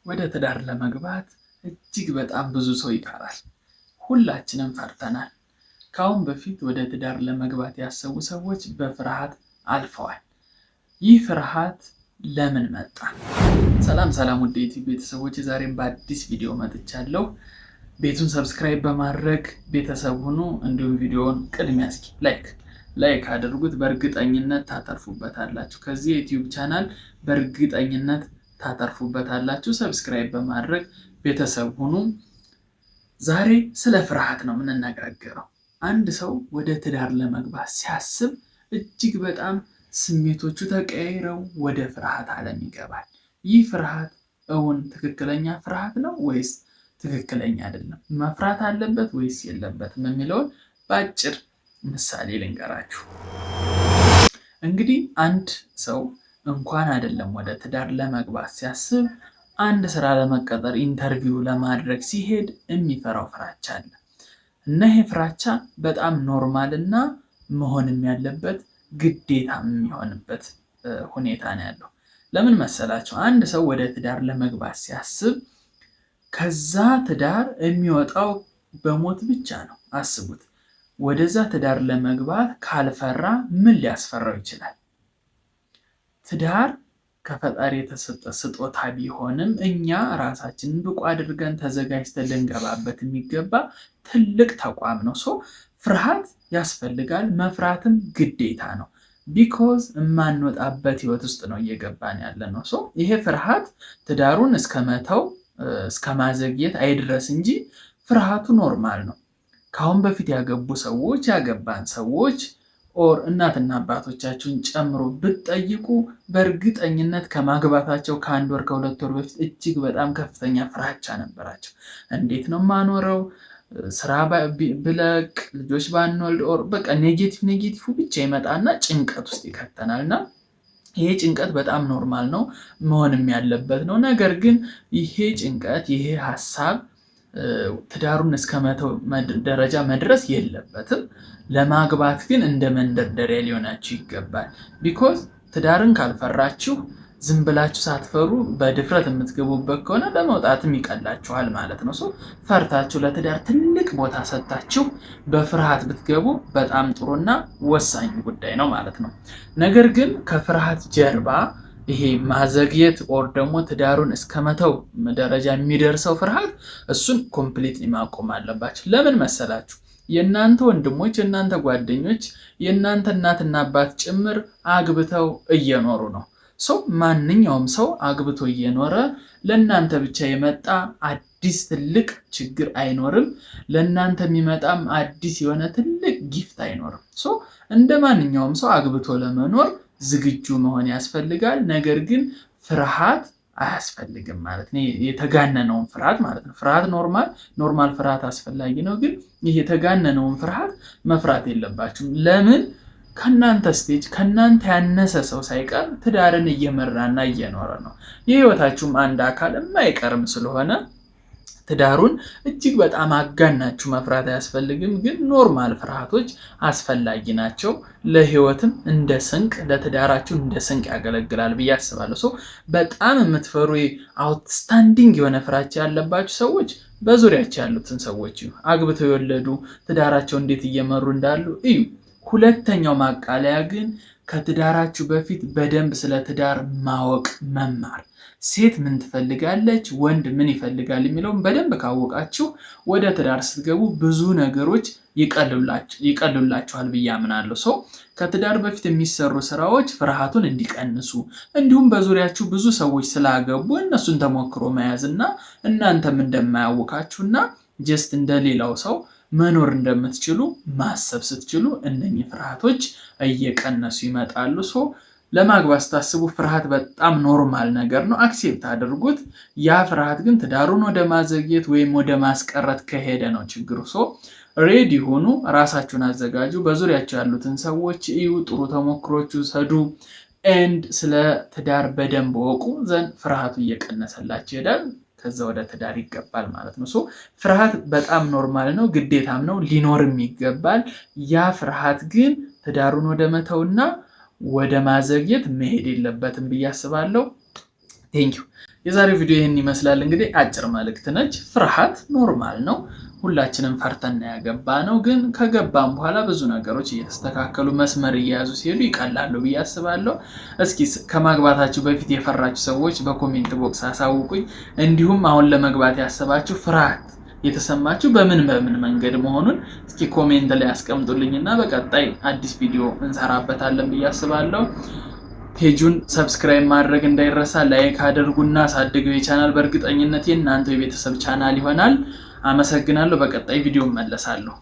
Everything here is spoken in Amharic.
ወደ ትዳር ለመግባት እጅግ በጣም ብዙ ሰው ይፈራል። ሁላችንም ፈርተናል። ከአሁን በፊት ወደ ትዳር ለመግባት ያሰቡ ሰዎች በፍርሃት አልፈዋል። ይህ ፍርሃት ለምን መጣ? ሰላም ሰላም፣ ውድ የዩቲዩብ ቤተሰቦች፣ ዛሬም በአዲስ ቪዲዮ መጥቻለሁ። ቤቱን subscribe በማድረግ ቤተሰብ ሁኑ። እንዲሁም ቪዲዮውን ቅድሚያ እስኪ like like አድርጉት። በእርግጠኝነት ታተርፉበታላችሁ። ከዚህ የዩቲዩብ ቻናል በእርግጠኝነት ታተርፉበታላችሁ። Subscribe በማድረግ ቤተሰብ ሁኑ። ዛሬ ስለ ፍርሃት ነው የምንነጋገረው። አንድ ሰው ወደ ትዳር ለመግባት ሲያስብ እጅግ በጣም ስሜቶቹ ተቀያይረው ወደ ፍርሃት ዓለም ይገባል። ይህ ፍርሃት እውን ትክክለኛ ፍርሃት ነው ወይስ ትክክለኛ አይደለም? መፍራት አለበት ወይስ የለበትም የሚለውን በአጭር ምሳሌ ልንገራችሁ። እንግዲህ አንድ ሰው እንኳን አይደለም ወደ ትዳር ለመግባት ሲያስብ፣ አንድ ስራ ለመቀጠር interview ለማድረግ ሲሄድ የሚፈራው ፍራቻ አለ። እና ይሄ ፍራቻ በጣም normal እና መሆንም ያለበት ግዴታ የሚሆንበት ሁኔታ ነው ያለው። ለምን መሰላችሁ? አንድ ሰው ወደ ትዳር ለመግባት ሲያስብ ከዛ ትዳር የሚወጣው በሞት ብቻ ነው። አስቡት። ወደዛ ትዳር ለመግባት ካልፈራ ምን ሊያስፈራው ይችላል? ትዳር ከፈጣሪ የተሰጠ ስጦታ ቢሆንም እኛ ራሳችንን ብቁ አድርገን ተዘጋጅተን ልንገባበት የሚገባ ትልቅ ተቋም ነው። So ፍርሃት ያስፈልጋል፣ መፍራትም ግዴታ ነው። Because የማንወጣበት ህይወት ውስጥ ነው እየገባን ያለ ነው። So ይሄ ፍርሃት ትዳሩን እስከ መተው፣ እስከ ማዘግየት አይድረስ እንጂ ፍርሃቱ normal ነው። ከአሁን በፊት ያገቡ ሰዎች፣ ያገባን ሰዎች or እናትና አባቶቻችሁን ጨምሮ ብትጠይቁ በእርግጠኝነት ከማግባታቸው ከአንድ ወር፣ ከ2 ወር በፊት እጅግ በጣም ከፍተኛ ፍራቻ ነበራቸው። እንዴት ነው የማኖረው? ስራ ብለቅ፣ ልጆች ባንወልድ፣ or በቃ negative negative ብቻ ይመጣና ጭንቀት ውስጥ ይከተናል። እና ይሄ ጭንቀት በጣም normal ነው፣ መሆንም ያለበት ነው። ነገር ግን ይሄ ጭንቀት፣ ይሄ ሀሳብ ትዳሩን እስከ መተው ደረጃ መድረስ የለበትም። ለማግባት ግን እንደ መንደርደሪያ ሊሆናችሁ ይገባል። Because ትዳርን ካልፈራችሁ፣ ዝም ብላችሁ ሳትፈሩ በድፍረት የምትገቡበት ከሆነ ለመውጣትም ይቀላችኋል ማለት ነው። So ፈርታችሁ፣ ለትዳር ትልቅ ቦታ ሰጥታችሁ በፍርሃት ብትገቡ በጣም ጥሩና ወሳኝ ጉዳይ ነው ማለት ነው። ነገር ግን ከፍርሃት ጀርባ ይሄ ማዘግየት or ደግሞ ትዳሩን እስከ መተው ደረጃ የሚደርሰው ፍርሃት እሱን completely ማቆም አለባችሁ። ለምን መሰላችሁ? የእናንተ ወንድሞች፣ የእናንተ ጓደኞች፣ የእናንተ እናትና አባት ጭምር አግብተው እየኖሩ ነው። So ማንኛውም ሰው አግብቶ እየኖረ ለእናንተ ብቻ የመጣ አዲስ ትልቅ ችግር አይኖርም። ለእናንተ የሚመጣም አዲስ የሆነ ትልቅ gift አይኖርም። So እንደ ማንኛውም ሰው አግብቶ ለመኖር ዝግጁ መሆን ያስፈልጋል። ነገር ግን ፍርሃት አያስፈልግም ማለት ነው። የተጋነነውን ፍርሃት ማለት ነው። ፍርሃት normal ፍርሃት አስፈላጊ ነው። ግን ይህ የተጋነነውን ፍርሃት መፍራት የለባችሁም። ለምን? ከእናንተ stage፣ ከእናንተ ያነሰ ሰው ሳይቀር ትዳርን እየመራና እየኖረ ነው። የህይወታችሁም አንድ አካል የማይቀርም ስለሆነ ትዳሩን እጅግ በጣም አጋናችሁ መፍራት አያስፈልግም። ግን normal ፍርሃቶች አስፈላጊ ናቸው። ለህይወትም እንደ ስንቅ፣ ለትዳራችሁ እንደ ስንቅ ያገለግላል ብዬ አስባለሁ። So በጣም የምትፈሩ፣ outstanding የሆነ ፍራቻ ያለባችሁ ሰዎች በዙሪያችሁ ያሉትን ሰዎች እዩ። አግብተው የወለዱ ትዳራቸው እንዴት እየመሩ እንዳሉ እዩ። ሁለተኛው ማቃለያ ግን ከትዳራችሁ በፊት በደንብ ስለ ትዳር ማወቅ፣ መማር፣ ሴት ምን ትፈልጋለች፣ ወንድ ምን ይፈልጋል የሚለውን በደንብ ካወቃችሁ ወደ ትዳር ስትገቡ ብዙ ነገሮች ይቀሉላችኋል ብዬ አምናለሁ። So ከትዳር በፊት የሚሰሩ ስራዎች ፍርሃቱን እንዲቀንሱ፣ እንዲሁም በዙሪያችሁ ብዙ ሰዎች ስላገቡ እነሱን ተሞክሮ መያዝ እና እናንተም እንደማያውካችሁና just እንደሌላው ሰው መኖር እንደምትችሉ ማሰብ ስትችሉ እነኚህ ፍርሃቶች እየቀነሱ ይመጣሉ። So ለማግባት ስታስቡ ፍርሃት በጣም normal ነገር ነው። Accept አድርጉት። ያ ፍርሃት ግን ትዳሩን ወደ ማዘግየት ወይም ወደ ማስቀረት ከሄደ ነው ችግሩ። So ready ሁኑ፣ ራሳችሁን አዘጋጁ፣ በዙሪያችሁ ያሉትን ሰዎች እዩ፣ ጥሩ ተሞክሮች ውሰዱ፣ and ስለ ትዳር በደንብ እወቁ። Then ፍርሃቱ እየቀነሰላችሁ ይሄዳል። ከዛ ወደ ትዳር ይገባል ማለት ነው። So ፍርሃት በጣም normal ነው፣ ግዴታም ነው፣ ሊኖርም ይገባል። ያ ፍርሃት ግን ትዳሩን ወደ መተውና ወደ ማዘግየት መሄድ የለበትም ብዬ አስባለሁ። Thank you። የዛሬው ቪዲዮ ይህን ይመስላል። እንግዲህ አጭር መልእክት ነች። ፍርሃት normal ነው። ሁላችንም ፈርተን ያገባነው። ግን ከገባም በኋላ ብዙ ነገሮች እየተስተካከሉ መስመር እየያዙ ሲሄዱ ይቀላሉ ብዬ አስባለሁ። እስኪ ከማግባታችሁ በፊት የፈራችሁ ሰዎች በ comment box አሳውቁኝ። እንዲሁም አሁን ለመግባት ያሰባችሁ ፍርሃት የተሰማችሁ በምን በምን መንገድ መሆኑን እስኪ comment ላይ አስቀምጡልኝ እና በቀጣይ አዲስ ቪዲዮ እንሰራበታለን ብዬ አስባለሁ። Page ኡን subscribe ማድረግ እንዳይረሳ፣ like አድርጉና አሳድገው የቻናል በእርግጠኝነት የእናንተው የቤተሰብ ቻናል ይሆናል። አመሰግናለሁ። በቀጣይ ቪዲዮ እመለሳለሁ።